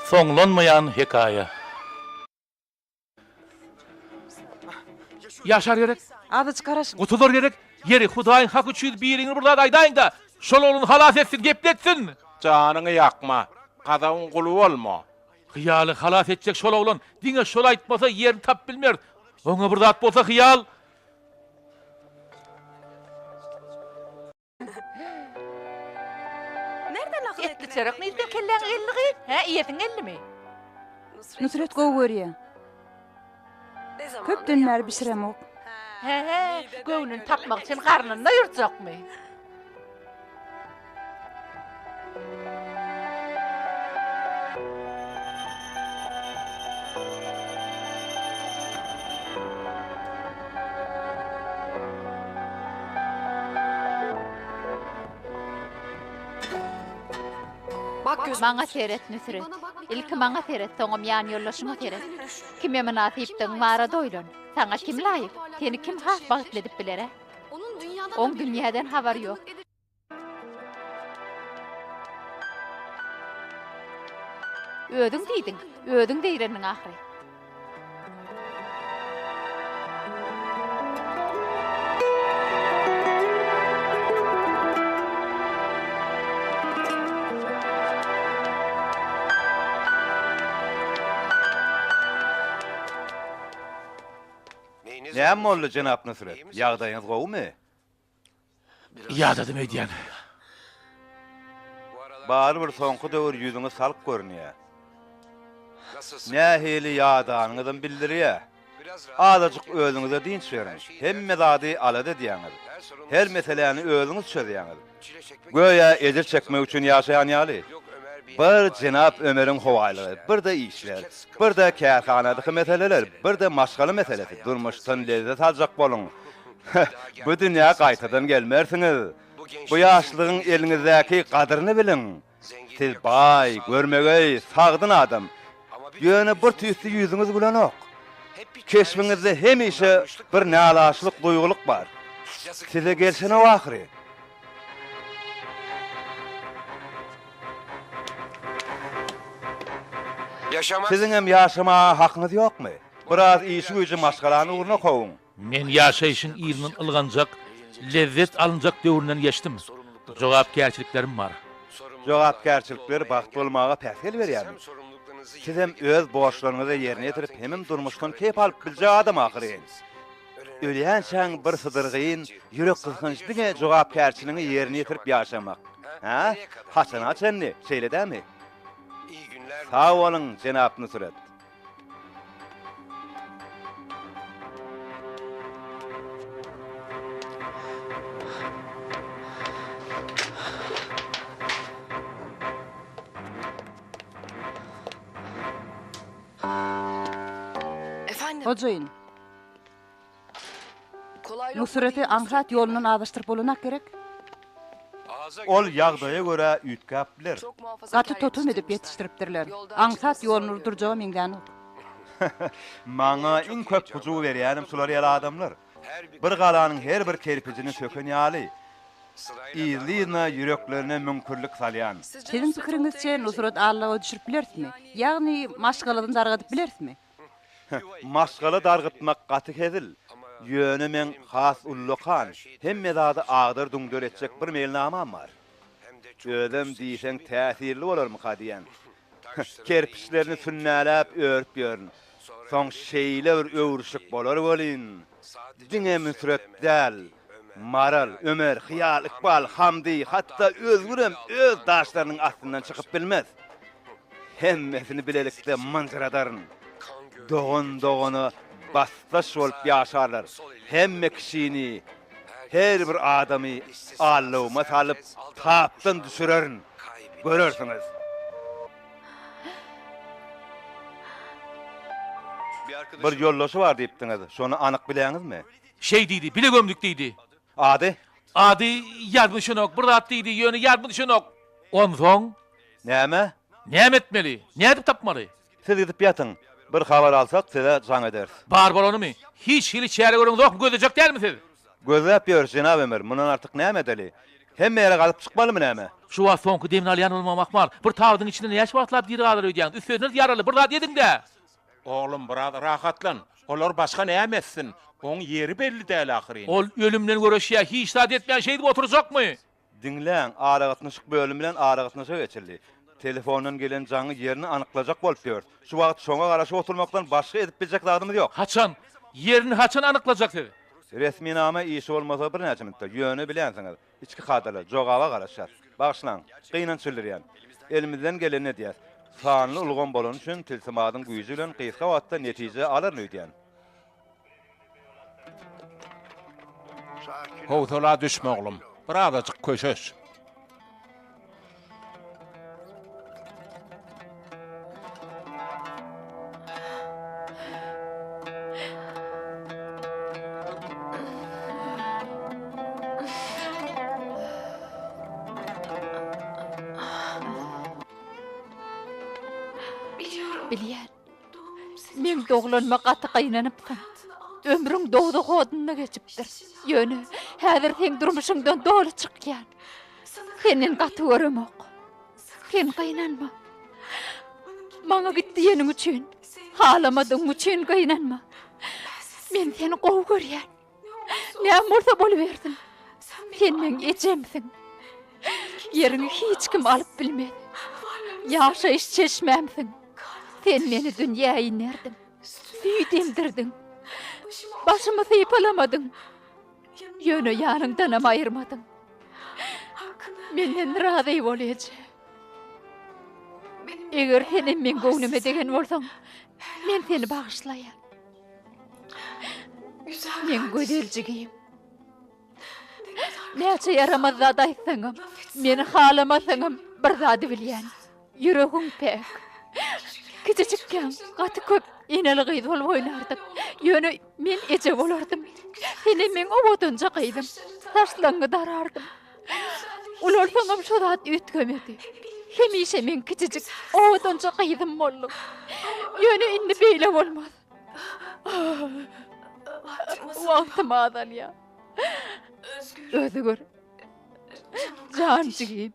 Soňlanmaýan hekaýa. Ýaşar gerek. Azajyk garaşyň. Gutular gerek. Ýeri, Hudaýyň haky üçin biriňiz bir zat aýdaýyň-da, şol oglany halas etsin, gepletsin! Janyňy ýakma, gazabyň guly bolma. Hyýaly halas etjek şol oglan, diňe şol aýtmasa ýerini tapyp bilmeris. Oňa bir zat bolsa Hyýal. Etli çörek nirden kelläňe geldi gyz? Hä, iýesiň geldimi? Nusret gowy görýä. Köpden bäri bişiremok. Hä, göwnüni tapmak üçin garnyny doýurjakmy? Maňa seret, Nusret. Ilki maňa seret, soňam ýanýoldaşyňa seret. Kime mynasypdygyň barada oýlan. Saňa kim laýyk? Seni kim has bagtly edip biler, ä? Oň dünýäden habary ýok. Özüň diýdiň, özüň zeýrendiň ahyry. Näme boldy, jenap Nusret? Ýagdaýyňyz gowumy? Ýadadym öýdýän. Barybir soňky döwür ýüzüňiz salyk görünýär. Nähili ýadanyňyzam bildirýär. Azajyk özüňize dynç beriň. Hemme zady alada edýäňiz. Her meseläni özüňiz çözýäňiz. Göýä ejir çekmek üçin ýaşaýan ýaly. Bir jenap Ömeriň howaýlygy, bir-de işler, bir-de kärhanadaky meseleler, bir-de maşgala meselesi. Durmuşdan lezzet aljak boluň. Bu dünýä gaýtadan gelmersiňiz. Bu ýaşlygyň eliňizdäki gadyryny biliň. Siz baý, görmegeý, sagdyn adam. Ýöne bir tüýsli ýüzüňiz gülenok. Keşbiňizde hemişe bir nälaçlyk duýgulyk bar. Size gelşenok ahyry. Siziňem ýaşamaga hakyňyz ýokmy? Biraz işi-güýji maşgalanyň ugruna kowuň. Men ýaşaýşyň yzyndan ylganjak, lezzet alynjak döwründen geçdim. Jogapkärçiliklerim bar. Jogapkärçilikler bagtly bolmaga päsgel berýärmi? Sizem öz borçlaryňyzy ýerine ýetirip hemem durmuşdan keýp alyp biljek adam ahyryn. Ölýänçäň bir sydyrgyn, ýürek gysgynç diňe jogapkärçiligiňi ýerine ýetirip ýaşamak. Hä? Haçana çenli, şeýle dämi? Sag boluň, jenap Nusret. Hojaýyn. Nusreti aňsat ýolundan azaşdyryp bolanak gerek? Ol ýagdaýa görä üýtgäp biler. Gaty totum edip ýetişdiripdirler. Aňsat ýoluny urdurjaga meňzänok. Maňa iň köp hyjuw berýänem şular ýaly adamlar. Bir galanyň her bir kerpijini söken ýaly, yzly-yzyna ýüreklerine müňkürlik salýan. Siziň pikiriňizçe Nusret Allawa düşürip bilerismi? Ýagny maşgalasyny dargadyp bilerismi? Maşgala dargytmak gaty hezil. Ýöne meň has ullakan, hemme zady agdar-düňder etjek bir meýilnamam bar. Özem diýseň täsirli bolarmyka diýýän. Kerpiçlerini sünnäläp örüp ýörün. Soň şeýle bir öwrüşik bolar welin, diňe Müsret däl, Maral, Ömer, Hyýal, Ykbal, Hamdy, hatda Özgürem öz daşlarynyň astyndan çykyp bilmez. Hemmesini bilelikde mynjyradaryn. Dogan dogana basdaş bolup ýaşarlar. Hemme kişini, her bir adamy alawma salyp, tapdan düşürerin. Görersiňiz. Bir ýoldaşy bar diýipdiňiz, şony anyk bilýäňizmi? Şeý diýdi, bile gömdük diýdi. Ady? Ady ýadyma düşenok, bir zat diýdi, ýöne ýadyma düşenok. Onsoň? Näme? Näme etmeli? Nädip tapmaly? Siz gidip ýatyň. Bir habar alsak, size jaň ederis. Bar bolanymy? Hiç hili çäre göreňzokmy? Gözlejek dälmi siz? Gözläp ýörüs, jenap emir. Mundan artyk näme edeli? Hemme ýere gazyp çykmalymy näme? Şu wagt soňky demini alýan bolmagym ahmal. Bir tabydyň içinde näçe wagtlap diri galar öýdýäňiz? Üstesine ýaraly, bir zat ediň-dä! Oglum, biraz rahatlan. Olar başga näme etsin? Oň ýeri belli däl ahyryn. Ol ölümden göreşýär, hiç zat etmän şeýdip oturjakmy? Diňläň, aragatnaşyk bölümi bilen aragatnaşyga geçildi. Telefondan gelen jaňy ýerini anyklajak bolup ýörüs. Şu wagt şoňa garaşyp oturmakdan başga edip biljek zadymyz ýok. Haçan? Ýerini haçan anyklajak siz? Resminama işi bolmasa birnäçe minutda, ýöne bilýänsiňiz, içki kadalar, jogaba garaşýas. Bagyşlaň, gynanç bildirýän. Elimizden gelenini edýäs. Sanly ulgam bolany üçin tilsimadyň güýji bilen gysga wagtda netije alaryn öýdýän. Howsala düşme oglum, birazajyk köşeş. Bilýän. Meň doglanyma gaty gynanypsyň. Ömrüň dowzah odunda geçipdir. Ýöne häzir seň durmuşyňdan doly çykýan. Senden gaty göremok. Sen gynanma. Maňa git diýeniň üçin, halamadygyň üçin gynanma. Men seni gowy görýän. Näme bolsa bolubersin. Sen meň ejemsiň. Ýeriňi hiç kim alyp bilmez. Ýaşaýyş çeşmämsiň. Sen meni dünýä inderdiň. Süýt emdirdiň. Başymy sypalamadyň. Ýöne ýanyňdanam aýyrmadyň. Menden razy bol eje. Eger senem meň göwnüme degen bolsaň, men seni bagyşlaýan. Meň gözel jigim. Näçe ýaramaz zat aýtsaňam, meni halamasaňam bir zady bilýän. Ýüregiň päk. Kiçijikkäm gaty köp eneli gyz bolup oýnardyk. Ýöne men eje bolardym. Senem meň owadanja gyzym. Saçlaryňy darardym. Ulalsaňam şo zat üýtgemedi. Hemişe meň kiçijik, owadanja gyzym bolduň. Ýöne indi beýle bolmaz. Wagtym azalýar. Özgür. Jan jigim.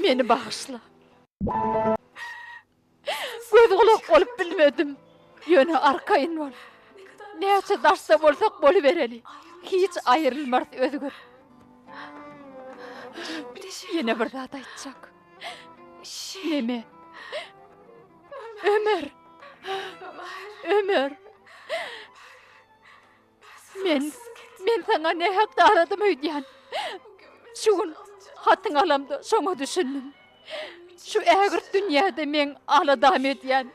Meni bagyşla. Göz-gulak bolup bilmedim. Ýöne arkaýyn bol. Näçe daşda bolsak bolubereli. Hiç aýrylmarys Özgür. Ýene bir zat aýtjak. Neme? Ömer. Ömer. Men, men saňa nähak daradym öýdýän. Şu gün hatyňy alamda şoňa düşündim. Şu ägirt dünýäde meň aladam edýän,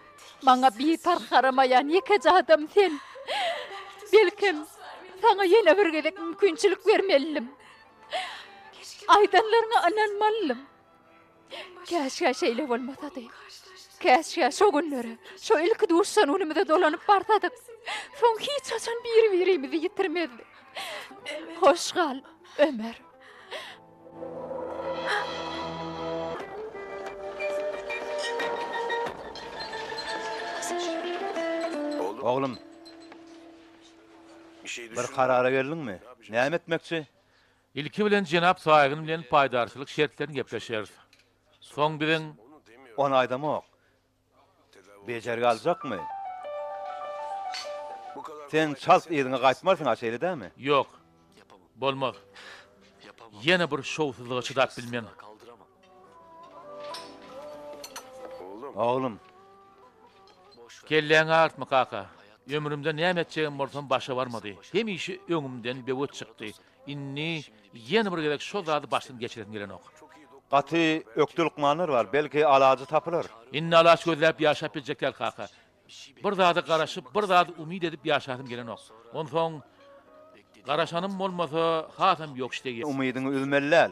maňa biparh garamaýan ýekeje adam sen. Belkem, saňa ýene bir gezek mümkinçilik bermelidim. Aýdanlaryňa ynanmalydym. Käşgä şeýle bolmasady. Käşgä şo günlere, şo ilki duşan günümize dolanyp barsadyk. Soň hiç haçan biri-birimizi ýitirmezdik. Hoş gal, Ömer. Oglum, bir karara geldiňmi? Näme etmekçi? Ilki bilen jenap Saýgyn bilen paýdarçylyk şertlerini gepleşeris. Soň biziň. Ony aýdamok. Bejergi aljakmy? Sen çalt yzyňa gaýtmarsyň-a, şeýle dälmi? Ýok. Bolmaz. Ýene bir şowsuzlyga çydap bilmen. Oglum. Kelläňi agyrtma, kaka. Ömrümde näme etjegem bolsam başa barmady. Hemişe öňümden böwet çykdy. Indi ýene bir gezek şo zady başdan geçiresim gelenok. Gaty ökde lukmanlar bar, belki alajy tapylar. Indi alaç gözläp ýaşap biljek däl kaka. Bir zada garaşyp, bir zady umyt edip ýaşasym gelenok. Onsoň garaşanym bolmasa hasam ýokuş degýär. Umydyňy üzmeli däl.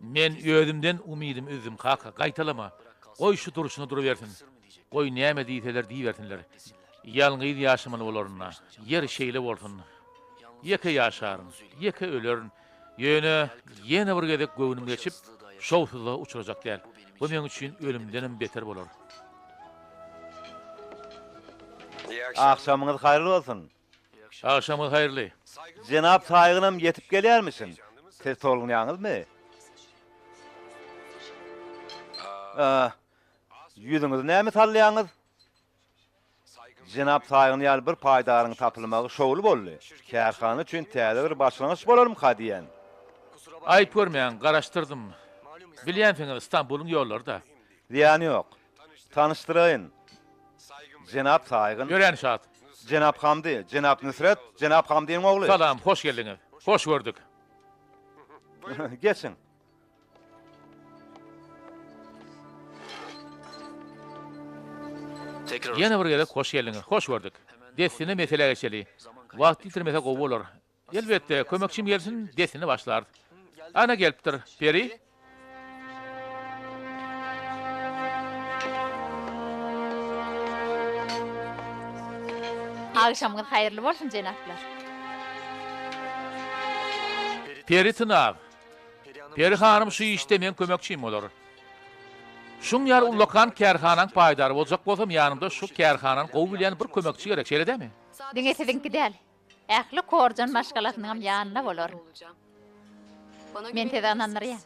Men özümden umydymy üzdüm kaka, gaýtalama. Goý şu durşuna durubersin. Goý näme diýseler diýibersinler. Ýalňyz ýaşamaly bolaryn-a. Ýeri şeýle bolsun. Ýeke ýaşaryn, ýeke ölerin. Ýöne ýene bir gezek göwnüm geçip, şowsuzlyga uçrajak däl. Bu meň üçin ölümdenem beter bolar. Agşamyňyz haýyrly bolsun. Agşamyňyz haýyrly. Jenap Saýgynam ýetip gelýärmişin. Siz tolgunýaňyzmy? A, ýüzüňizi näme sallaýaňyz? Jenap Saýgyn ýaly bir paýdaryň tapylmagy şowly boldy. Kärhana üçin täze bir başlangyç bolarmyka diýýän. Aýyp görmäň, garaşdyrdym. Bilýänsiňiz, Stambulyň ýollary-da. Zyýany ýok. Tanyşdyraýyn. Jenap Saýgyn. Örän şat. Jenap Hamdy, jenap Nusret, jenap Hamdynyň ogly. Salam, hoş geldiňiz. Hoş gördük. Geçiň. Ýene bir gezek hoş geldiňiz. Hoş gördük. Dessine meselä geçeli. Wagt ýitirmese gowy bolar. Elbetde, kömekçim gelsin, dessine başlarys. Ana gelipdir. Peri? Agşamyňyz haýyrly bolsun, jenaplar. Peri Tynaw. Peri hanym şu işde meň kömekçim bolar. Şuň ýaly ullakan kärhanaň paýdary boljak bolsam ýanymda şu kärhanany gowy bilýän bir kömekçi gerek, şeýle dämi? Diňe siziňki däl, ähli Korjan maşgalasynyňam ýanynda bolaryn. Men sizi ynandyrýan.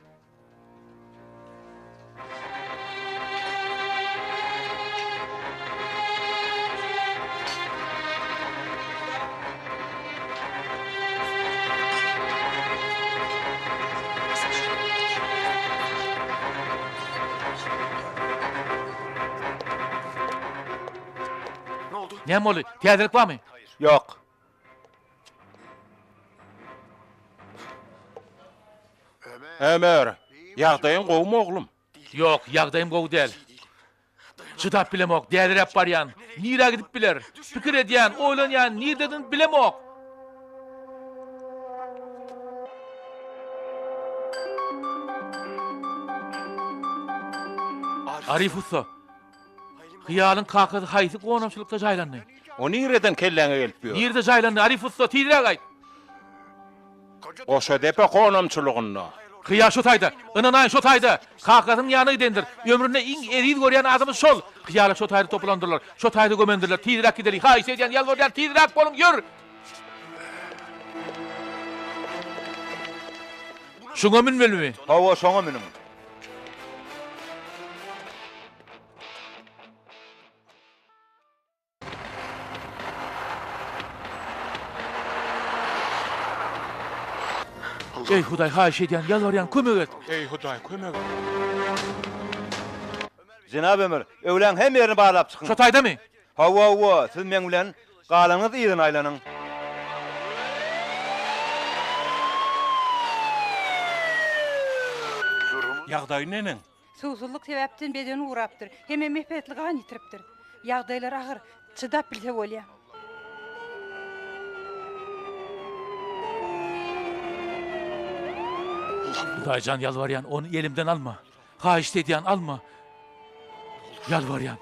Näme boldy? Täzelik barmy? Ýok. Ömer, ýagdaýyň gowumy oglum? Ýok, ýagdaýym gowy däl. Çydap bilemok, däliräp barýan. Nirä gidip biler? Pikir edýän, oýlanýan, nirededigini bilemok. Arif ussa, Hyýalyň kakasy haýsy gonamçylykda jaýlandy? O nireden kelläňe gelip ýör? Nirede jaýlandy, Arif ussa, tizräk aýt! Goşadepe gonamçylygynda. Hyýal şo taýda, ynanaýyň şo taýda. Kakasynyň ýanyna gidendir. Ömründe iň eziz görýän adamy şol. Hyýaly şo taýda topulandyrlar. Şo taýda gömendirler. Tizräk gideli. Haýyş edýän, ýalbarýan, tizräk boluň, ýör! Şuňa münmelimi? Hawa, şoňa münüň. Eý Hudaý haýyş edýän ýalbarýan kömek et. Eý Hudaý kömek et. Jenap Ömür, öwläň hemme ýerini barlap çykyň. Şo taýdamy? Hawa, hawa, siz meň bilen, galanyňyz yzyna aýlanyň. Ýagdaýy neneň? Suwsuzlyk sebäpden bedeni gurapdyr, hemem ep-esli gan ýitiripdir. Ýagdaýlary agyr, çydap bilse bolýar. Hudaýjan ýalbarýan ony elimden alma. Haýyşt edýän alma. Ýalbarýan.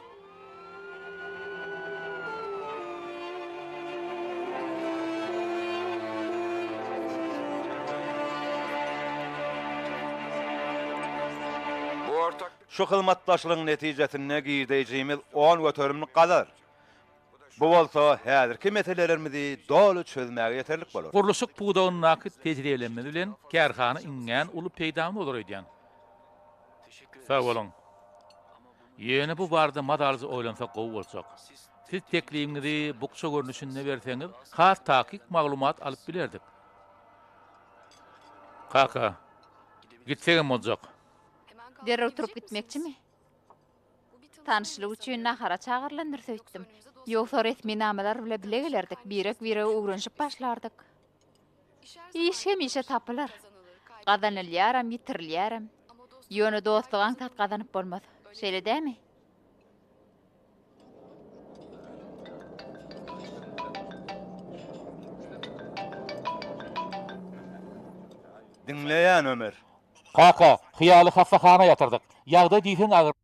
Şu hyzmatdaşlygyň netijesinde girdeýjimiz on göterimlik galar. Bu bolsa häzirki meselelerimizi doly çözmäge ýeterlik bolar. Gurluşyk pudagyndaky tejribelerimiz bilen kärhana iňňän uly peýdamyz bolar öýdýän. Sag boluň. Ýöne bu barada mazalyja oýlansak gowy boljak. Siz teklibiňizi bukja görnüşinde berseňiz, has takyk maglumat alyp bilerdik. Kaka, gitsegem boljak. Derrew turup gitmekçimi? Tanyşlyk üçin nahara çagyrylandyrys öýtdüm. Ýogsa resminamalar bile bile gelerdik, birek-birege öwrenişip başlardyk. Iş hemişe tapylar. Gazanylýaram, ýitirilýärem. Ýöne dostlugy aňsat gazanyp bolmaz. Şeýle dämi? Diňleýän Ömer. Kaka, hyýaly hassahana ýatyrdyk. Ýagdaý diýseň agyr.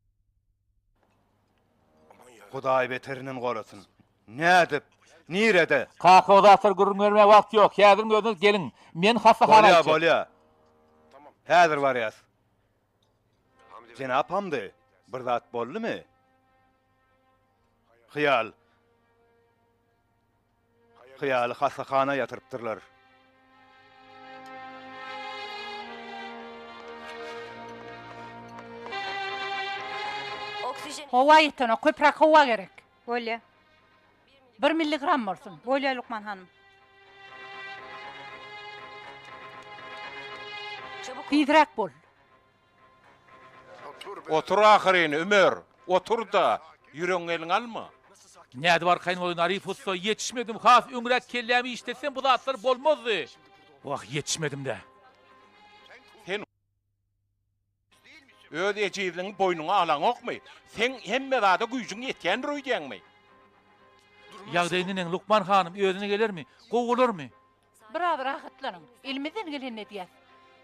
Hudaý beterinden gorasyn. Nädip? Nirede? Kaka o zatlary gürrüň bermäge wagt ýok. Häziriň özüňiz geliň. Men hassahana Bolýa, gitjek. bolýa. Häzir barýas. Jenap Hamdy, bir zat boldumy? Hyýal. Hyýaly hassahana ýatyrypdyrlar. Howa ýetenok, köpräk howa gerek. Bolýa. Bir milligram bolsun. Bolýa, lukman hanym. Tizräk bol. Otur ahyryn, Ümer! Otur-da, ýüregiňi eliňe alma. Nädip arkaýyn bolaýyn, Arif ussa, ýetişmedim, has öňräk kellämi işletsem bu zatlar bolmazdy. Wah, ýetişmedim-dä. Sen öz ejizligiňi boýnuňa alaňokmy? Seň hemme zada güýjüň ýetýändir öýdýäňmi? Ýagdaýy neneň, lukman hanym, özüne gelermi? Gowy bolarmy? Biraz rahatlanyň. Elimizden gelenini edýäs.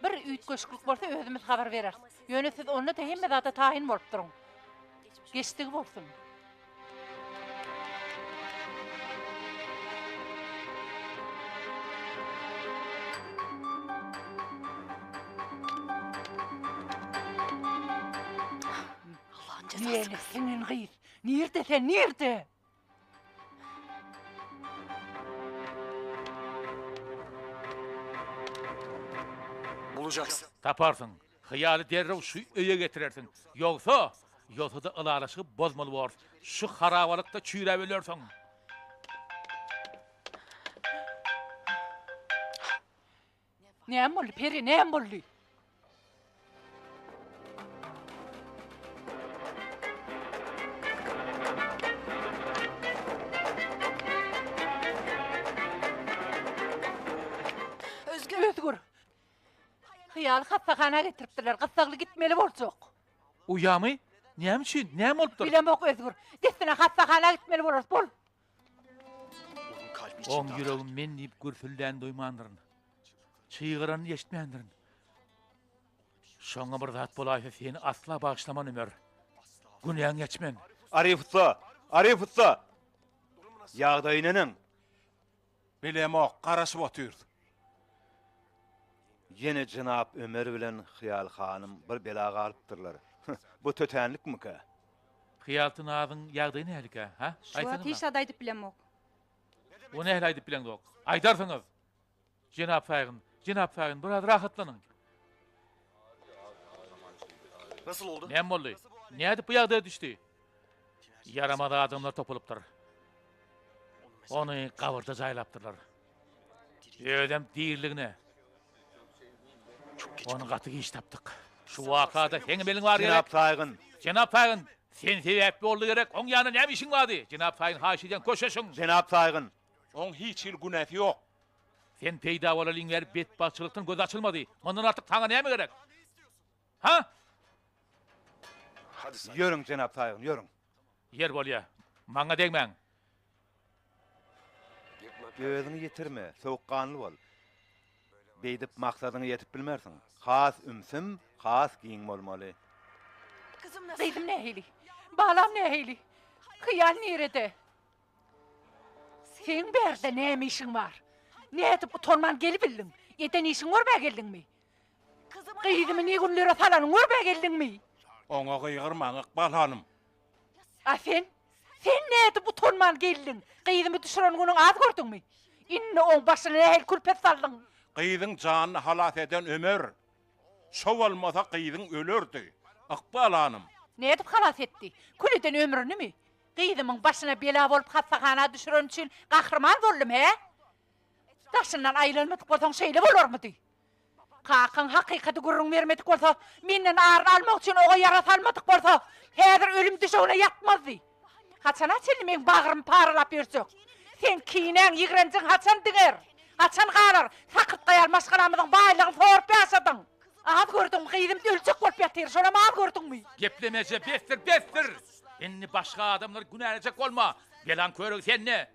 Bir üýtgeşiklik bolsa özümiz habar bereris. Ýöne siz onda-da hemme zada taýyn bolup duruň. Geçdigi bolsun. Nirde sen gyz? Nirde sen? Nirde? Taparsyň. Hyýaly derrew şu öýe getirersiň. Ýogsa, ýogsa-da ylalaşygy bozmaly borus. Şu harabalykda çüýräp ölersiň. Näme boldy, Peri, näme boldy? Özgür. Hyýaly hassahana getiripdirler. Gyssagly gitmeli boljak. Uýamy? Näme üçin? Näme bolupdyr? Bilemok Özgür. Dessine hassahana gitmeli bolarys. Bol. Oň ýüregim men diýip gürsüldänini duýmandyryn. Çygyranyny eşitmändirin. Şoňa bir zat bolaýsa seni asla bagyşlaman Ömer. Günäňi geçmen. Arif ussa! Arif ussa! Ýagdaýy neneň? Bilemok, garaşyp otyrys. Ýene jenap Ömer bilen Hyýal hanym bir bela galypdyrlar. Bu tötänlikmikä? Hyýalty Nazyň ýagdaýy nähilikä, hä? Şu wagt hiç zat aýdyp bilemok. O nähili aýdyp bileňzok? Aýdarsyňyz! Jenap Saýgyn, jenap Saýgyn, biraz rahatlanyň. Näme boldy? Nädip bu ýagdaýa düşdi? Ýaramaz adamlar topulypdyr. Ony gabyrda jaýlapdyrlar. Özem diriligine. Ony gaty giç tapdyk. Şu wakada seňem eliň bar gerek. Jenap Saýgyn. Jenap Saýgyn, sen sebäpli boldy gerek. Oň ýanynda näme işiň bardy? Jenap Saýgyn, haýyş edýän, köşeşiň. Jenap Saýgyn. Oň hiç hili günäsi ýok. Sen peýda bolalyň bäri betbagtçylykdan göz açylmady. Mundan artyk saňa näme gerek? Ha? Ýörüň, jenap Saýgyn, ýörüň. Ýer bolýa. Maňa degmäň. Özüňi ýitirme, sowukganly bol. Beýdip maksadyňa ýetip bilmersiň. Has ümsüm, has giň bolmaly. Gyzym nähili? Balam nähili? Hyýal nirede? Seň bärde näme işiň bar? Nädip utanman gelibildiň? Eden işiňi görmä geldiňmi? Gyzymy ne günlere salanyňy görmä geldiňmi? Oňa gygyrmaň, Ykbal hanym. A sen? Sen nädip utanman geldiň? Gyzymy düşüren günüň az gördüňmi? Indi oň başyna nähili külpet saldyň? Gyzyň janyny halas eden Ömer. Şo bolmasa gyzyň ölerdi, Ykbal hanym. Nädip halas etdi? Kül eden ömrünimi? Gyzymyň başyna bela bolup hassahana düşüreni üçin gahryman boldum, hä? Daşyndan aýlanmadyk bolsaň şeýle bolarmydy? Kakaň hakykaty gürrüň bermedik bolsa, menden aryny almak üçin oňa ýara salmadyk bolsa, häzir ölüm düşegine ýatmazdy. Haçana çenli meň bagrymy paralap ýörjek? Seň kinäň, ýigrenjiň haçan diňer? Haçan galar? Sakyrtga ýaly maşgalamyzyň baýlygyny sorup ýaşadyň. Az gördüňmi, gyzym öljek bolup ýatyr, şonam az gördüňmi? Geplemeje besdir, besdir! Indi başga adamlary günälejek bolma! Belaň körügi sende!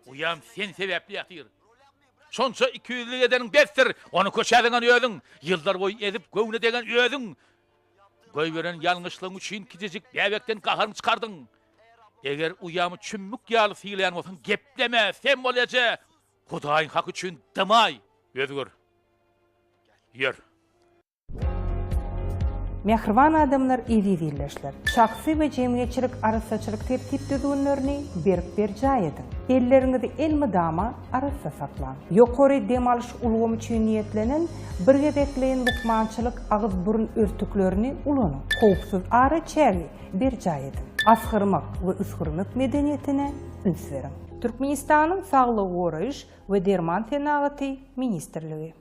Uýam sen sebäpli ýatyr. Şonça ikiýüzlülik edeniň besdir! Ony köçä zyňan özüň, ýyllar boýy ezip göwne degen özüň! Goýberen ýalňyşlygyň üçin kiçijik bäbekden gaharyňy çykardyň. Eger uýamy çümmük ýaly sylaýan bolsaň gepleme, sem bol eje! Hudaýyň haky üçin dymaý! Özgür. Ýör. Mähriban adamlar, eziz ildeşler! Şahsy we jemgyýetçilik arassaçylyk tertip-düzgünlerini berk berjaý ediň. Elleriňizi elmydama arassa saklaň. Ýokary dem alyş ulgamy üçin niýetlenen bir gezekleýin lukmançylyk agyz-burun örtüklerini ulanyň. Howpsuz araçägi berjaý ediň. Asgyrmak we üsgürmek medeniýetine üns beriň. Türkmenistanyň Saglygy goraýyş we derman senagaty ministrligi.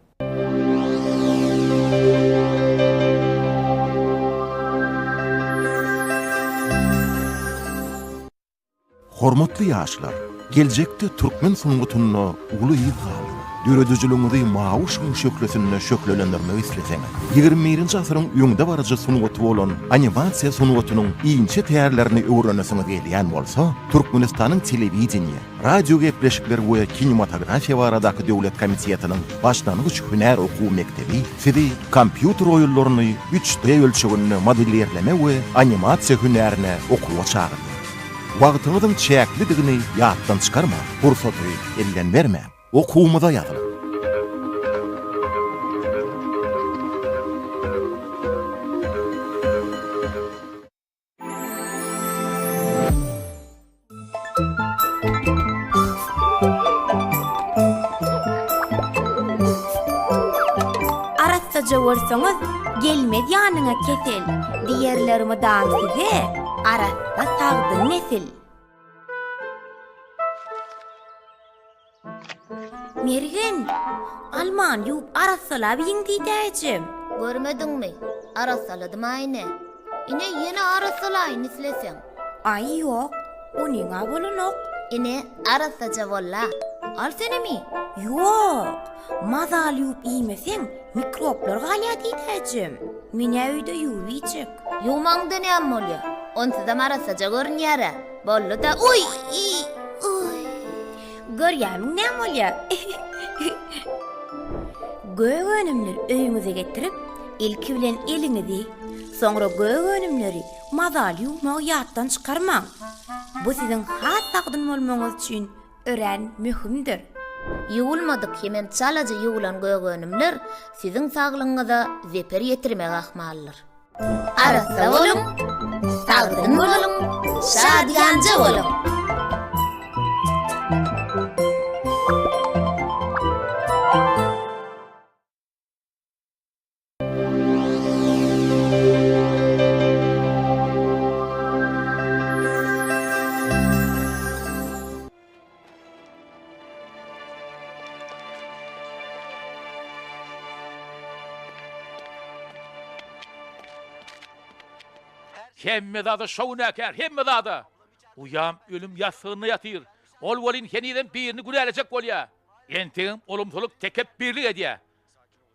Hormatly ýaşlar! Geljekde türkmen sungatynda uly yz galdyryp, döredijiligiňizi mawy yşgyň şöhlesinde şöhlelendirmek isleseňiz, 21-nji asyryň öňdebaryjy sungaty bolan animasiýa sungatynyň inçe tärlerini öwrenesiňiz gelýän bolsa, Türkmenistanyň Telewideniýe, Radiogepleşikler we kinematografiýa baradaky döwlet komitetiniň başlangyç hünär okuw mekdebi sizi kompýuter oýunlaryny üç D ölçeginde modelirleme we animasiýa hünärine okuwa çagyrýar. Wagtyňyzyň çäklidigini ýatdan çykarmaň, pursaty elden bermäň, okuwymyza ýazylyň! Arassaja bolsaňyz, gelmez ýanyňa kesel, Diýerler mydam size, arassa sagdyn nesil. Mergen, almany ýuwup arassalap iýiň diýdä ejem. Görmediňmi, arassaladym-a ine. Ine, ýene arassalaýyn isleseň. Aý, ýok, onyň-a bolanok. Ine, arassaja bolla. Al senem iý. Ýok, mazaly ýuwup iýmeseň, mikroblar galýar diýdä ejem. Men-ä öýde ýuwup iýjek. Ýuwmaňda näme bolýar? Onsuzam arassaja görünýär-ä. Boldy-da. Uý! Uý! Görýärmiň näme bolýar? Gök önümleri öýüňize getirip, ilki bilen eliňizi, soňra gök önümleri mazaly ýuwmagy ýatdan çykarmaň. Bu siziň has sagdyn bolmagyňyz üçin örän möhümdir. Ýuwulmadyk hemem çalaja ýuwulan gök önümler siziň saglygyňyza zeper ýetirmegi ahmaldyr. Arassa boluň, sagdyn boluň, şadyýanja boluň! Hemme zada şo günäkär, hemme zada! Uýam ölüm ýassygynda ýatyr. Ol welin henizem birini günälejek bolýar. Entegem ulumsylyk, tekepbirlik edýär.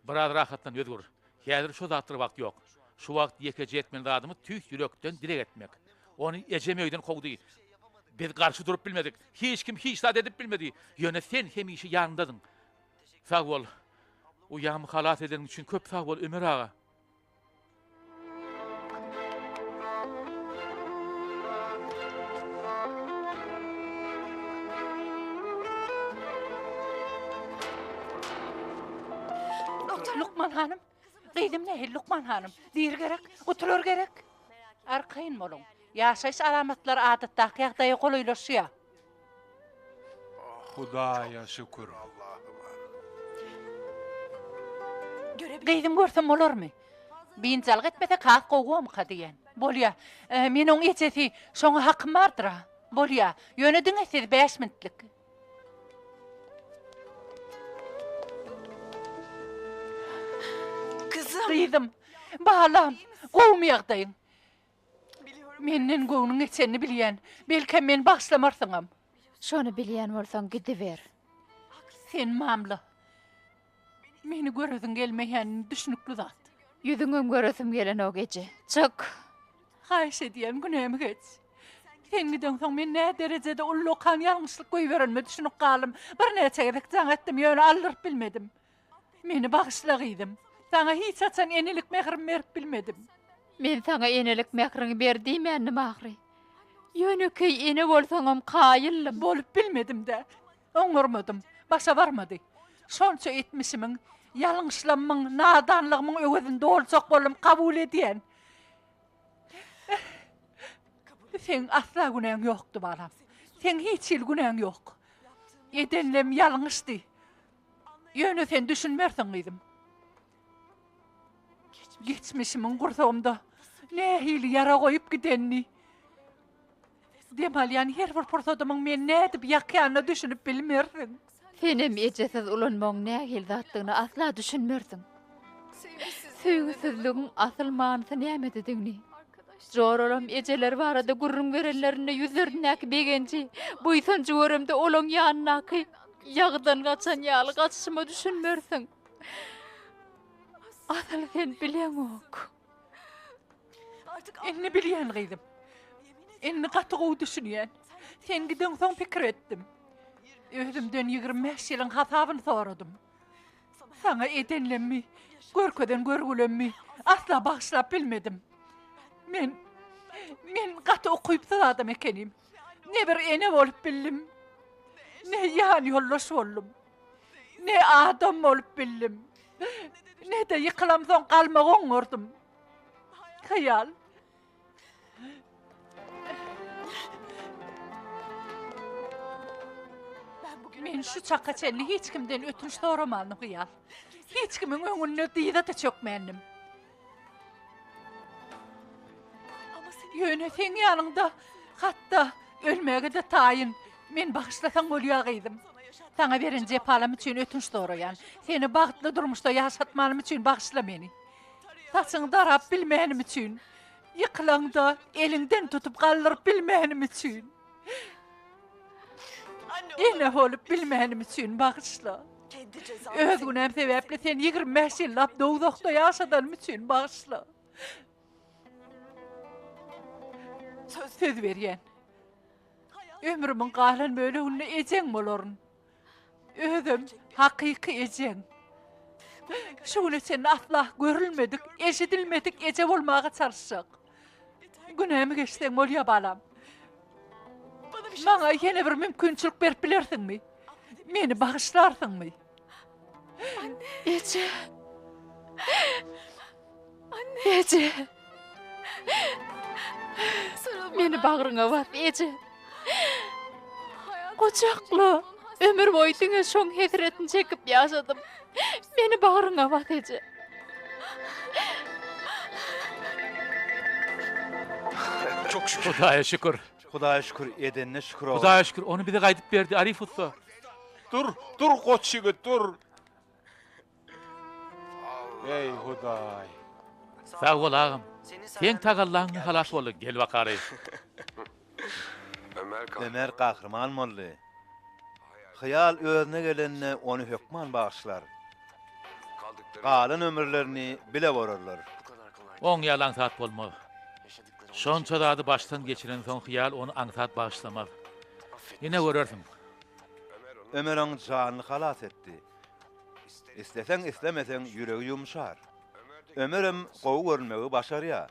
Biraz rahatlan, Özgür. Häzir şo zatlara wagt ýok. Şu wagt ýekeje etmeli zadymyz tüýs ýürekden dileg etmek. Ony ejem öýden kowdy. Biz garşy durup bilmedik. Hiç kim hiç zat edip bilmedi. Ýöne sen hemişe ýanyndadyň. Sag bol. Uýamy halas edeniň üçin köp sag bol, Ömer aga. Lukman hanym, gyzym nähili lukman hanym? Diri gerek, gutular gerek. Arkaýyn boluň. Ýaşaýyş alamatlary adatdaky ýagdaýa golaýlaşýar. Hudaýa şükür. Gyzym görsem bolarmy? Biynjalyk etmesek has gowumyka diýýän. Bolýa. Men oň ejesi, şoňa hakym bardyr-a. Bolýa. Ýöne diňe siz bäş minutlyk. Gyzym, balam, gowumy ýagdaýyň? Menden göwnüň geçenini bilýän. Belkem meni bagyşlamarsyňam. Şony bilýän bolsaň gidiber. Sen mamla. Meni göresiň gelmeýänini düşnükli zat. Ýüzüňem göresim gelenok eje. Çyk! Haýyş edýän günämi geç. Sen gideňsoň men nä derejede ullakan ýalňyşlyk goýberenime düşünip galdym. Birnäçe gezek jaň etdim, ýöne aldyryp bilmedim. Meni bagyşla gyzym. Saňa hiç haçan enelik mährimi berip bilmedim. Men saňa enelik mähriňi ber diýmändim ahyry. Ýönekeý ene bolsaňam kaýyldym. Bolup bilmedim-dä. Oňarmadym. Başa barmady. Şonça etmişimiň, ýalňyşlamyň, nadanlygymyň öwezini doljak boldum, kabul edýän. Seň asla günäň ýokdy, balam. Seň hiç hili günäň ýok. Edenlem ýalňyşdy. Ýöne sen düşünmersiň, gyzym. Geçmişimiň gursagymda nähili ýara goýup gidenini, dem alýan her bir pursadymyň meni nädip ýakýanyna düşünip bilmersiň. Senem ejesiz ulanmagyň nähili zatdygyna asla düşünmersiň. Söýgüsizligiň asyl manysy nämededigini, joralam ejeleri barada gürrüň berenlerinde ýüzlerindäki begenji, buýsanjy göremde olaň ýanyndaky ýagydan gaçan ýaly gaçyşyma düşünmersiň. Asyl sen bileňok. Indi bilýän gyzym. Indi gaty gowy düşünýän. Sen gideňsoň pikir etdim. Özümden 25 ýylyň hasabyny soradym. Saňa edenlemmi, görkezen görgülemmi asla bagyşlap bilmedim. Men men gaty ukypsyz adam ekenim. Ne bir ene bolup bildim, ne ýan ýoldaş boldum. Ne adam bolup bildim. Ne-de ýykylamsoň galmagy oňardym. Hyýal. Men şu çaka çenli hiç kimden ötünç soramandym Hyýal. Hiç kimiň öňünde dyza-da çökmändim. Ýöne seň ýanyňda hatda ölmäge-de taýyn. Men bagyşlasaň bolýar gyzym. Saňa beren jepalam üçin ötünç soraýan. Seni bagtly durmuşda ýaşatmanym üçin bagyşla meni. Saçyňy darap bilmänim üçin, ýykylaňda eliňden tutup galdyryp bilmänim üçin. Ene bolup bilmänim üçin bagyşla. Öz günäm sebäpli seni 25 ýyllap dowzahda ýaşadanym üçin bagyşla. Söz berýän. Ömrümiň galan böleginde ejeň bolaryn. Özem hakyky ejeň. Şu güne çenli asla görülmedik, eşidilmedik eje bolmaga çalyşjak. Günämi geçseň bolýa balam. Maňa ýene bir mümkinçilik berip bilersiňmi? Meni bagyşlarsyňmy? Eje. Eje. Meni bagryňa bas, eje. Gujakla. Ömür boýy diňe şoň hesretini çekip ýaşadym. Meni bagryňa bas, eje. Çok şükür. Hudaýa şükür. Hudaýa şükür, edenine şükür oglum. Hudaýa şükür, ony bize gaýdyp berdi, Arif ussa. Dur, dur goç ýigit, dur. Eý, Hudaý. Sag bol, agam. Seň tagallaňdan halas bolduk. Gel bakary. Ömer gahryman boldy. Hyýal özüne gelende ony hökman bagyşlar. Galan ömürlerini bile borarlar. Oň ýaly aňsat bolmaz. Şonça zady başdan geçirensoň Hyýal ony aňsat bagyşlamaz. Ine görersiň. Ömer oň janyny halas etdi. Isleseň-islemeseň ýüregi ýumşar. Ömerem gowy görünmegi başarýar.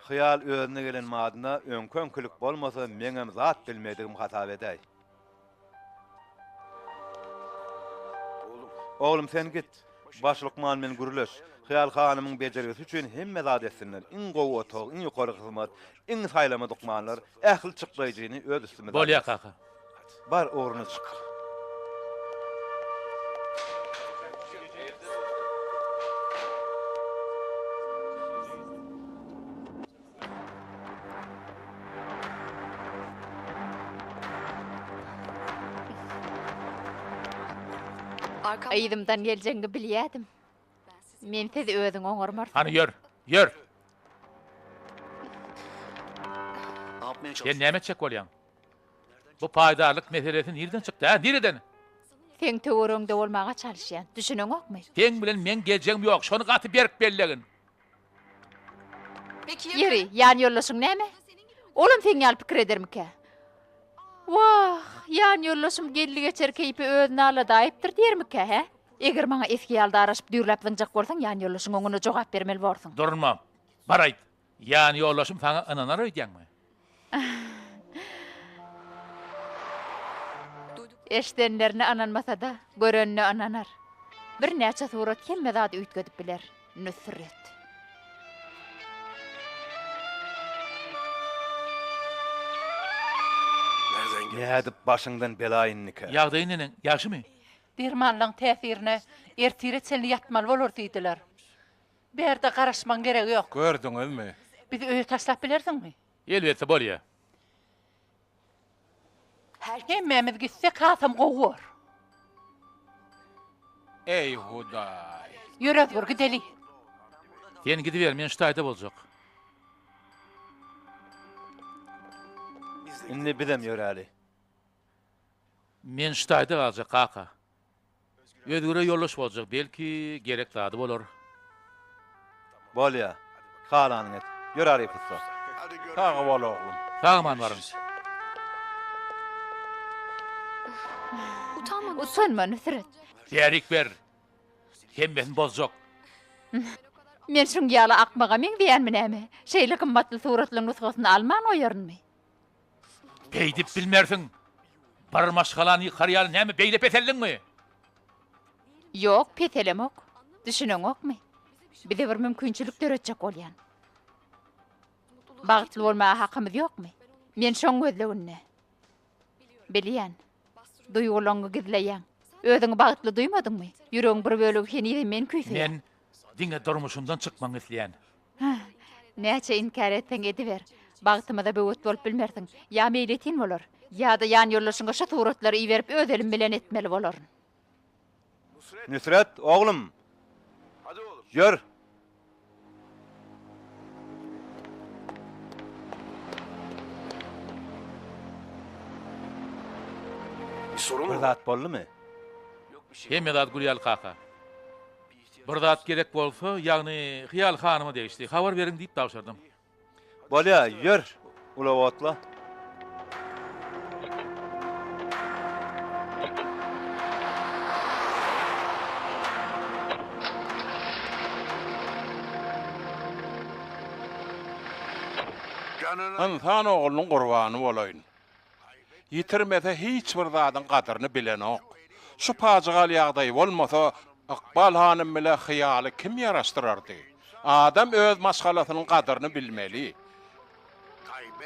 Hyýal özüne gelen madyna öňki-öňkülik bolmasa meňem zat bilmedigim hasap edäý. Oglum sen git. Baş lukman bilen gürleş. Hyýal hanymyň bejergisi üçin hemme zat etsinler. Iň gowy otag, iň ýokary hyzmat, iň saýlama lukmanlar, ähli çykdaýjyny öz üstümize Bolýa alýas. kaka. Bar ugruna çyk. Yzymdan geljegiňi bilýädim. Mensiz özüň oňarmarsyň. Hany ýör, ýör! Sen näme etjek bolýaň? Bu paýdarlyk meselesi nireden çykdy, hä? Nireden? Seň töweregiňde bolmaga çalyşýan. Düşüneňokmy? Seň bilen meň geljegim ýok, şony gaty berk bellegin. Ýeri, ýan ýoldaşyň näme? Olam seň ýaly pikir edermikä? Wah, ýan ýoldaşym geldi-geçer keýpi özüni aladaýypdyr diýermikä, hä? Eger maňa esgi ýaly daraşyp düýrläp zyňjak bolsaň, ýan ýoldaşyň öňünde jogap bermeli borsuň. Durma, bar aýt. Ýan ýoldaşym saňa ynanar öýdýäňmi? Eşidenlerine ynanmasa-da, görenine ynanar. Birnäçe surat hemme zady üýtgedip biler. Nusret. Nädip başyňdan bela indikä? Ýagdaýy neneň, ýagşymy? Dermanlaň täsirine ertire çenli ýatmaly bolar diýdiler. Bärde garaşmagyň geregi ýok. Gördüňizmi? Bizi öýe taşlap bilersiňmi? Elbetde bolýa. Hemmämiz gitsek hasam gowy bor. Eý Hudaý! Ýör Özgür gideli. Sen gidiber men şu taýda boljak. Indi bizem ýöräli. Men şu taýda galjak kaka. Özgüre ýoldaş boljak, belki, gerek zady bolar. Bolýa. Halanyňy et. Ýör Aryp ussa. Sag bol oglum. Sag-aman baryň. Utanma, Nusret. Bärik ber. Hemmesini bozjak. Men şuň ýaly akmaga meňzeýänmi näme? Şeýle gymmatly suratlaryň nusgasyny alman goýarynmy? Beýdip bilmersiň. Bir maşgalany ýykar ýaly näme beýle peseldiňmi? Ýok, peselemok. Düşüneňokmy? Bize bir mümkinçilik döretjek bolýan. Bagtly bolmaga hakymyz ýokmy? Men şoň gözleginde. Bilýän. Duýgulaňňy gizleýäň. Özüňi bagtly duýmadyňmy? Ýüregiň bir bölegi henizem meni küýseýär. Men diňe durmuşymdan çykmagyňy isleýän. Näçe inkär etseň ediber. Bagtymyza böwet bolup bilmersiň. Ýa meýletin bolar, ýa-da ýanýoldaşyňa şu suratlary iberip öz elim bilen etmeli bolaryn. Nusret, oglum! Ýör! Bir zat boldumy? Hemme zat gül ýaly kaka. Bir zat gerek bolsa, ýagny Hyýal hanyma degişli, habar beriň diýip tabşyrdym. Bolýa, ýör, ulag otla. Ynsan oglunyň gurbany bolaýyn. Ýitirmese hiç bir zadyň gadyryny bilenok. Şu pajygaly ýagdaý bolmasa, Ykbal hanym bile Hyýaly kim ýaraşdyrardy? Adam öz maşgalasynyň gadyryny bilmeli.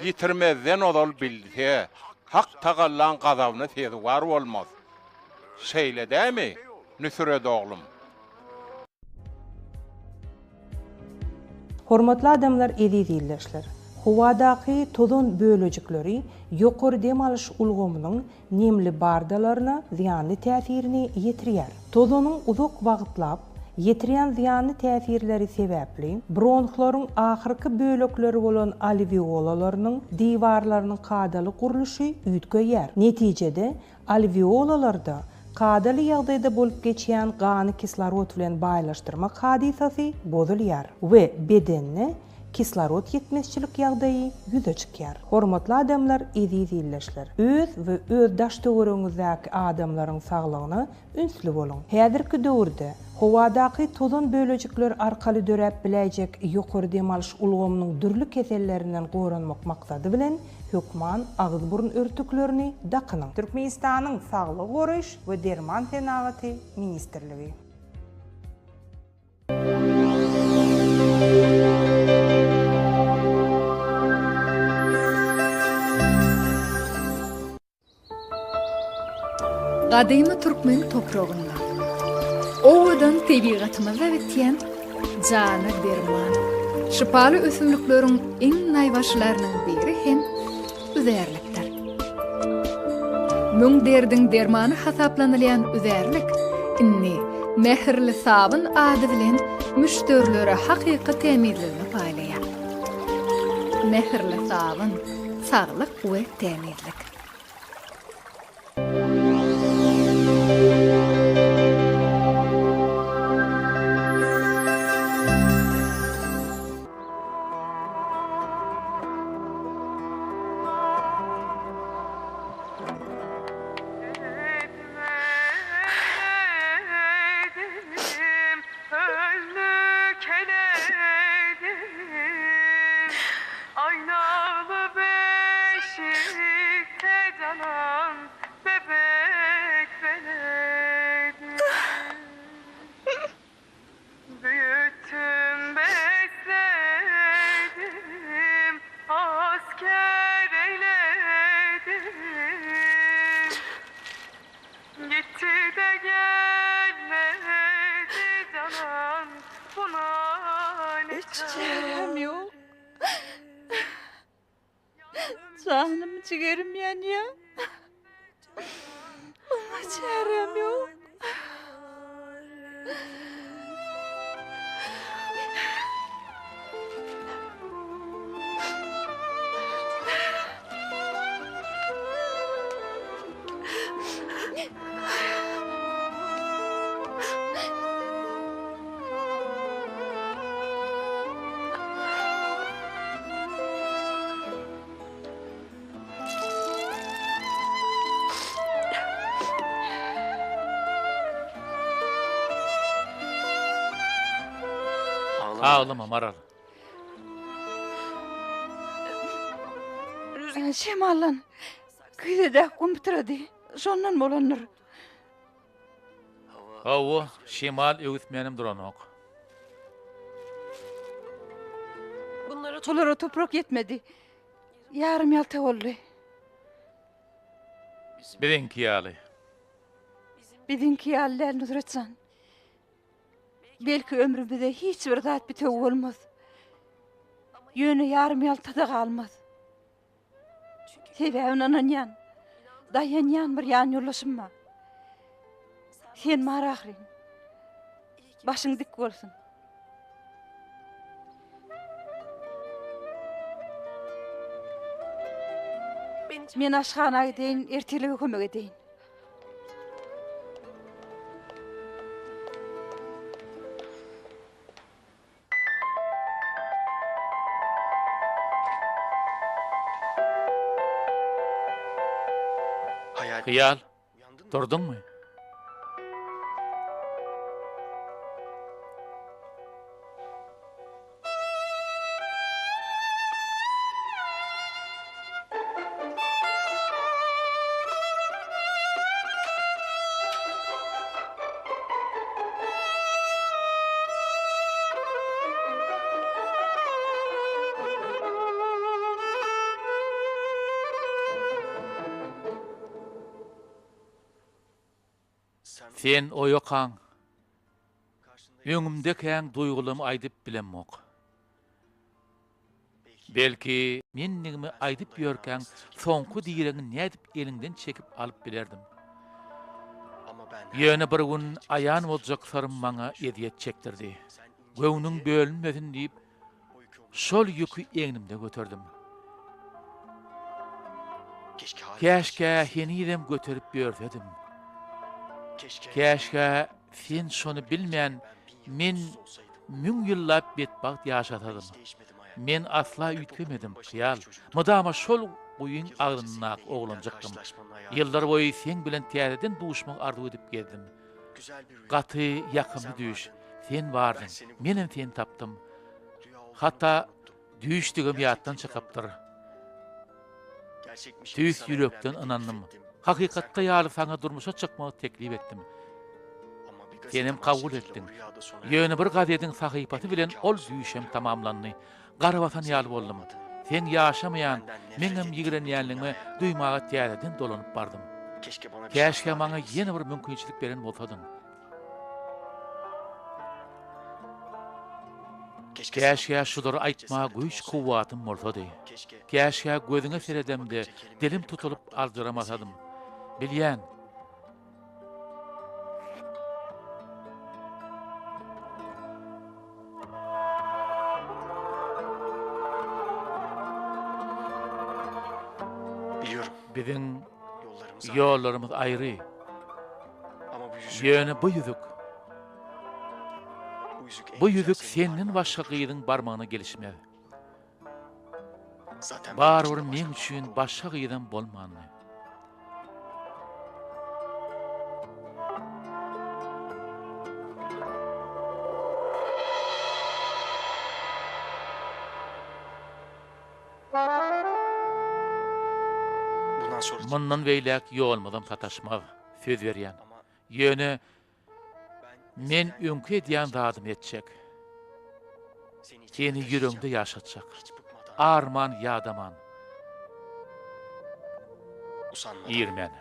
Ýitirmezden ozal bilse, Hak tagallaň gazabyna sezewar bolmaz. Şeýle dämi, Nüsüret oglum? Hormatly adamlar eziz ildeşler! Howadaky tozan bölejikleri ýokary dem alyş ulgamynyň nemli bardalaryna zyýanly täsirini ýetirýär. Tozanyň uzak wagtlap ýetirýän zyýanly täsirleri sebäpli bronhlaryň ahyrky bölekleri bolan alweolalarynyň diwarlarynyň kadaly gurluşy üýtgeýär. Netijede, Alweolalarda kadaly ýagdaýda bolup geçýän gany kislorod bilen baýlaşdyrmak hadysasy bozulýar we bedende kislorod ýetmezçilik ýagdaýy ýüze çykýar. Hormatly adamlar, eziz ildeşler! Öz we öz daş-töweregiňizdäki adamlaryň saglygyna ünsli boluň! Häzirki döwürde howadaky tozan bölejikleri arkaly döräp biläýjek ýokary dem alyş ulgamynyň dürli kesellerinden goranmak maksady bilen Hökman agyz-burun örtüklerini dakynyň. Türkmenistanyň Saglygy goraýyş we derman senagaty ministrligi. Gadymy türkmen topragynda, owadan tebigatymyzda bitýän jana derman, şypaly ösümlikleriň iň naýbaşylarynyň biri hem üzärlikdir. Müň derdiň dermany hasaplanylýan üzärlik indi Mähirli sabyn ady bilen müşderilere hakyky tämizligini paýlaýar. Mähirli sabyn, saglyk we tämizlik. Çäräm ýok. Janym jigerim ýanýa. Muňa çäräm ýok. Aglama Maral. Şemaldan küýzedäki gum pytrady. Şondan bolandyr. Hawa, şemal öwüsmänem duranok. Bulara toprak ýetmedi. Ýarym ýalta boldy. Biziňki ýaly. Biziňki ýaly däl, Nusret jan. Belki ömrümizde hiç bir zat bitewi bolmaz. Ýöne ýarym ýalta-da galmaz. Sebäbi ynanýan, daýanýan bir ýanýoldaşym bar. Sen bar ahyryn. Başyň dik bolsun. Men aşhana gideýin, ertirlige kömek edeýin. Hyýal, turduňmy? Sen oýakaň. Öňümdekäň duýgularymy aýdyp bilemok. Belki, mendigimi aýdyp ýörkäň soňky diregiňi nädip eliňden çekip alyp bilerdim. Ýöne bir gün aýan boljak syrym maňa ezýet çekdirdi. Göwnüň bölünmesin diýip, şol ýüki egnimde göterdim. Käşgä henizem göterip ýörsedim. Käşgä sen şony bilmän, men müň ýyllap betbagt ýaşasadym. Men asla üýtgemedim, Hyýal. Mydama şol guýyň agzyndaky oglanjykdym. Ýyllar boýy seň bilen täzeden duşmagy arzuw edip gezdim. Gaty ýakymly düýş. Sen bardyň, menem seni tapdym. Hatda düýşdügem ýatdan çykypdyr. Tüýs ýürekden ynandym. Hakykatda ýaly saňa durmuşa çykmagy teklip etdim. Senem kabul etdiň. Ýöne bir gazediň sahypasy bilen ol düýşem tamamlandy. Gara basan ýaly boldum. Seň ýaşamaýan, meňem ýigrenýänligimi duýmaga täzeden dolanyp bardym. Käşgä maňa ýene bir mümkinçilik beren bolsadyň. Käşgä şulary aýtmaga güýç-kuwwatym bolsady. Käşgä gözüňe seredemde dilim tutulyp aljyramasadym. Bilýän. Biziň ýollarymyz aýry. Ýöne bu ýüzük, bu ýüzük senden başga gyzyň barmagyna gelişmez. Barybir meň üçin başga gyzam bolmandy. Mundan beýläk ýolumyzam sataşmaz, söz berýän. Ýöne men öňki edýän zadymy etjek. Seni ýüregimde ýaşatjak. Arman, ýadaman. Irmän.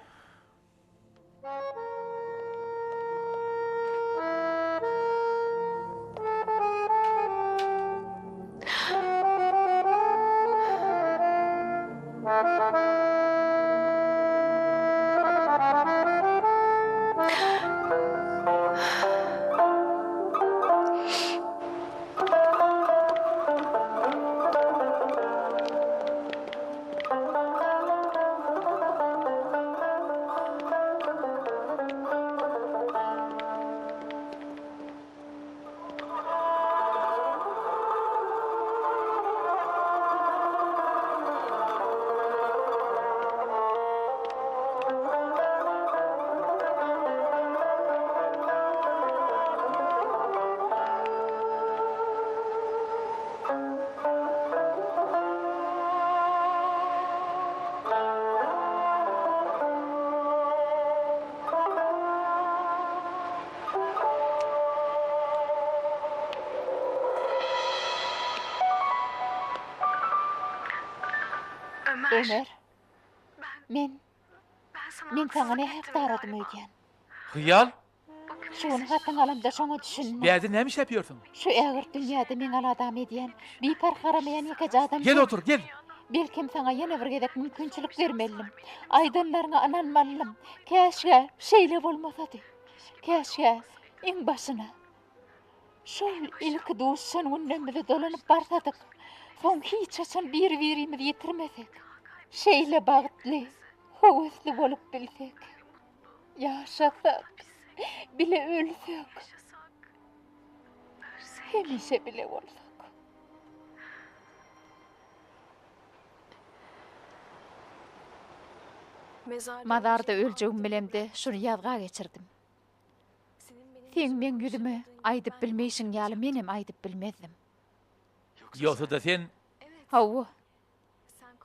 Ömer, men, men saňa nähak daradym öýdýän. Hyýal? Şu gün hatyňy alamda şoňa düşündim. Bärde näme işläp ýörsüň? Şu ägirt dünýäde meň aladam edýän, biparh garamaýan ýekeje adam Gel otur, gel! Belkem saňa ýene bir gezek mümkinçilik bermeldim. Aýdanlaryňa ynanmalydym. Käşgä şeýle bolmasady. Käşgä iň başyna. Şol ilki duşan günlerimize dolanyp barsadyk, soň hiç haçan biri-birimizi ýitirmesek, şeýle bagtly, höwesli bolup bilsek, ýaşasak, bile ölsek, hemişe bile bolsak. Mazarda öljegimi bilemde şuny ýazga geçirdim. Seň meň ýüzüme aýdyp bilmeýşiň ýaly menem aýdyp bilmezdim. Ýogsa-da sen. Hawa.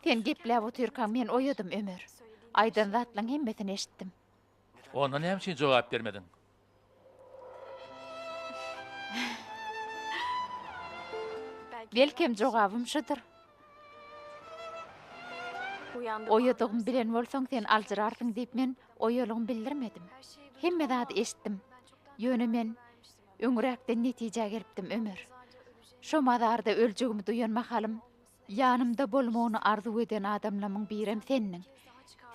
Sen gepläp otyrkaň men oýadym, Ömer. Aýdan zatlaň hemmesini eşitdim. Onda näme üçin jogap bermediň? Belkem jogabym şudur. Oýadygymy bilen bolsaň sen aljyrarsyň diýip men oýalygymy bildirmedim. Hemme zady eşitdim. Ýöne men öňräkden netijä gelipdim Ömer. Şo mazarda öljegimi duýan mahalym ýanymda bolmagyny arzuw eden adamlamyň birem sendiň.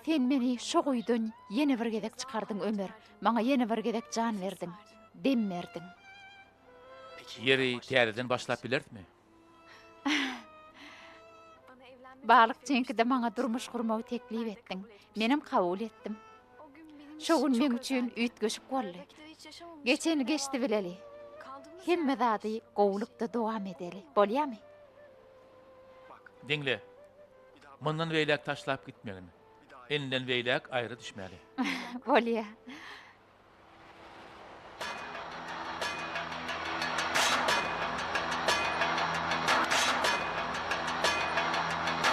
Sen meni şo guýudan ýene bir gezek çykardyň Ömer. Maňa ýene bir gezek jan berdiň. Dem berdiň. Ýeri täzeden başlap bilerismi? Balykçyňkyda maňa durmuş gurmagy teklip etdiň. Menem kabul etdim. Şo gün meň üçin üýtgeşik boldy. Geçeni geçdi bileli. Hemme zady gowulykda dowam edeli. Bolýamy? Diňle. Mundan beýläk taşlap gitmegin. Indiden beýläk aýra düşmäli. Bolýa.